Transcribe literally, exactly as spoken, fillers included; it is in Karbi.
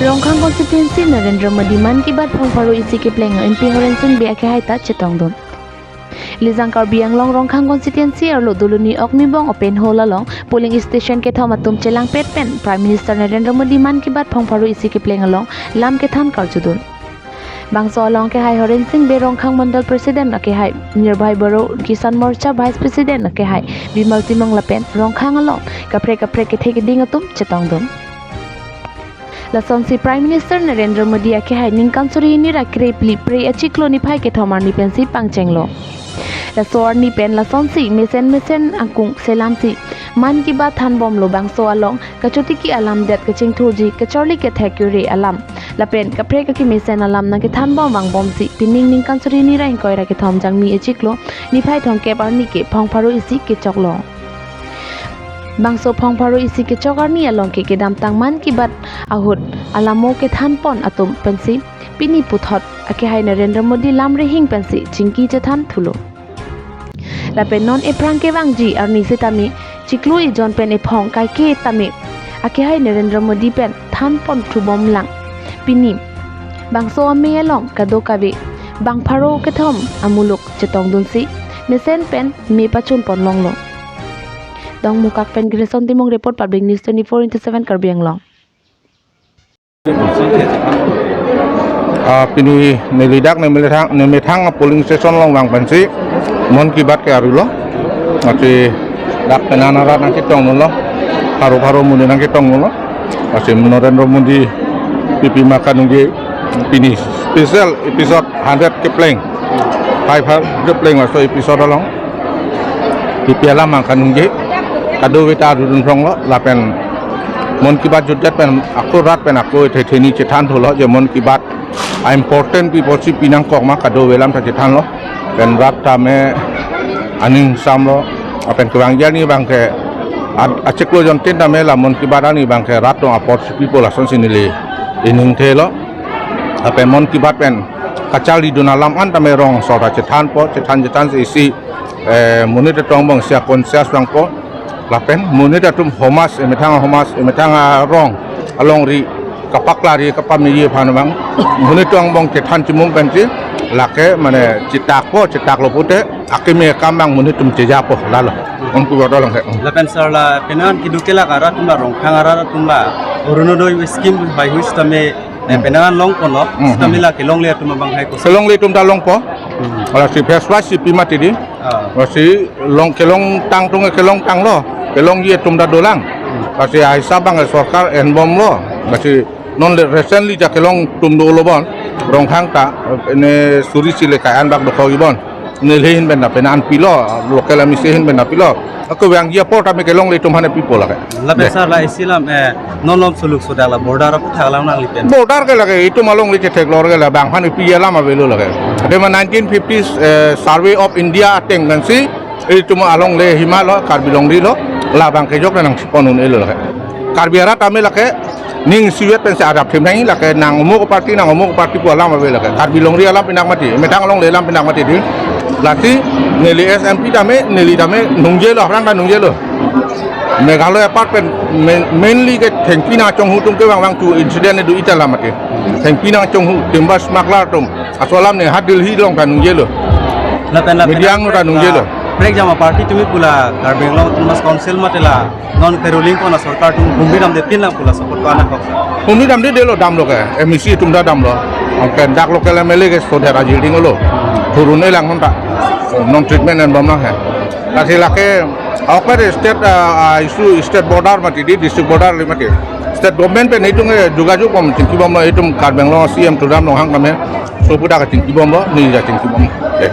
Rongkhang constituency Narendra Modi Mann Ki Baat phongpharo isi kepleng a-MP Horen Sing Bey akehai ta chetongdun. Lijang Karbi Anglong Rongkhang constituency arlo Doloni Okmibong Open Hall along polling station kethom atum chelangpet pen Prime Minister Narendra Modi Mann Ki Baat phongpharo isi kepleng along lam kethan karjudun. Bangso along akehai Horen Sing Bey Rongkhang Mandal President akehai, Nirbhay Baro Kisan Morcha Vice President akehai Bimal Timung lapen Rongkhang along kaprek kaprek kethe keding atum chetongdun. Lasonsi Prime Minister Narendra Modi akehai ningkan suri hini ra krephli phre achiklo niphai kethom arni pensi pangchenglo. Laso arni pen lasonsi mesen mesen angkung selamsi Mann Ki Baat thanbomlo, bangso along kachotiki alam det kachingthuji kacharli kethek kure alam lapen kaprek akemesen alam nangkethanbom vangbomsi pining ningkan suri hini ra ingkoi ra kethom Jangmi achiklo niphai thomkep arni ke phongpharo isi kechoklo. Bangso phongpharo isi kechok arni along ke kedamtang Mann Ki Baat ahut alamo kethanpon atum pensi pini puthot akehai Narendra Modi lam rihing pensi chingki chethan thulo. Lapen non ephrang kevangji arni sitame chiklo ejon pen ephong kaike tame akehai Narendra Modi pen thanpon thubomlang. Pini bangso amei along kadokave bangpharo kethom amuluk chetongdunsi mesen pen me pachunpon longlo. Dongmukak pen Grayson Timung report, Public News twenty-four into seven Karbi Anglong. Ah, pini neli dak Nemethang, Nemethang polling station along vang pensi Mann Ki Baat ke arulo. Lasi dak penang arat nangketongdunlo. Pharo pharo monit nangketongdunlo. Lasi Narendra Modi pipi ma kaningje pini special episode hundred kepleng, five hundred kepleng laso episode along pipi alam ma kaningje kadokave ta arjudun longlo lapen Mann Ki Baat jutdet pen ako rat pen ako ethe theni chethan thulo je Mann Ki Baat a-important pi apotsi pi nangkok ma, kadokave alam ta chethanlo. Pen rat tame aning samlo, lapen kevangji arni abang ke ad-, achiklo jontin tame la Mann Ki Baat arni abang ke rat atum apotsi pipo lasonsi neli ining thelo. Lapen Mann Ki Baat pen kacharlidun alam an tame rong asor ta chethanpo, chethan chethansi isi, eh, monit atum angbong sia conscious vangpo. Lapen monit atum homage, emethang homage, emethang arong alongri kapaklari kapameji aphan abang monit atum angbong chethan chimum pensi lake mane chetakpo, chetaklo pute akeme akam abang monit atum chejapo, lalo. Mann Ki Baat along he. Lapen sir, la penang keduk kelak arat atum la, Rongkhang arat atum la Orunodoi scheme bai hui sitame, eh, Hmm. penang longponlo, Hmm, sitame hmm. la kelongle atum abang hai ko. Kelongle atum ta longpo. Hmm. Lasi phase wise si pi mati di. Ah. Lasi long kelongtang atum kelongtanglo, kelongji atum ta dolang. Hmm. Lasi ahisab abang sorkar enbomlo. Lasi non le recently ja kelong atum dolo bon, Rongkhang ta, ne suri si le kai-an bak dokok ibon. Neli ahin pen ta penang pilo, local amisi ahin pen ta pilo. Ako vangji apor tame kelongle atum aphan pipo lake. Lapen Dei. Sir, la isi alam, eh, non lom suluk sodak la border aputhak alam nangli pen. Border ke lake, itum alongle chetheklor ke la bang aphan pi alam avelo lake. Tema nineteen fifties, eh, Survey of India ateng pensi itum alongle hima lo, Karbi longri lo, labang kejok nangchipon un-elo lake. Karbi arat tame lake ning isivet pensi adap thim nangji lake, nang omuk party, nang omuk party pu alam ave lake. Karbi longri alam pinang mati, emethang alongle alam pinang mati di. Lasi neli S M P tame, neli tame nungjelo, aphrang ta nungjelo. Meghalaya apart pen main-, mainly ke thengpi nangchonghu atum kevang vang tu incident do ita alam mati. Thengpi nangchonghu, timber smuggler atum. Laso alam ne ha Delhi along ta nungjelo. Lapen lapen Media angno ta nungjelo. Prek jama party tumi pu la Karbi Anglong Autonomous Council mate la non ke ruling kona sorkar atum humri damde tin lang pu la support ko anak kok. Humri damde delo, damlo ke, M A C atum ta damlo. Angke dak local M L A ke sodhe rajil ding lo. Turun elang honta. Non treatment enbom nang he. Lasi lake, ok pada state, ah, ah, issue state border mati di, district border le mati. State government pen itum ke jogajog bom, chingkibomlo, itum Karbi Anglong C M Tuliram Ronghang kame. Sopu dak chingkibomlo, neli ja chingkibom. Eh.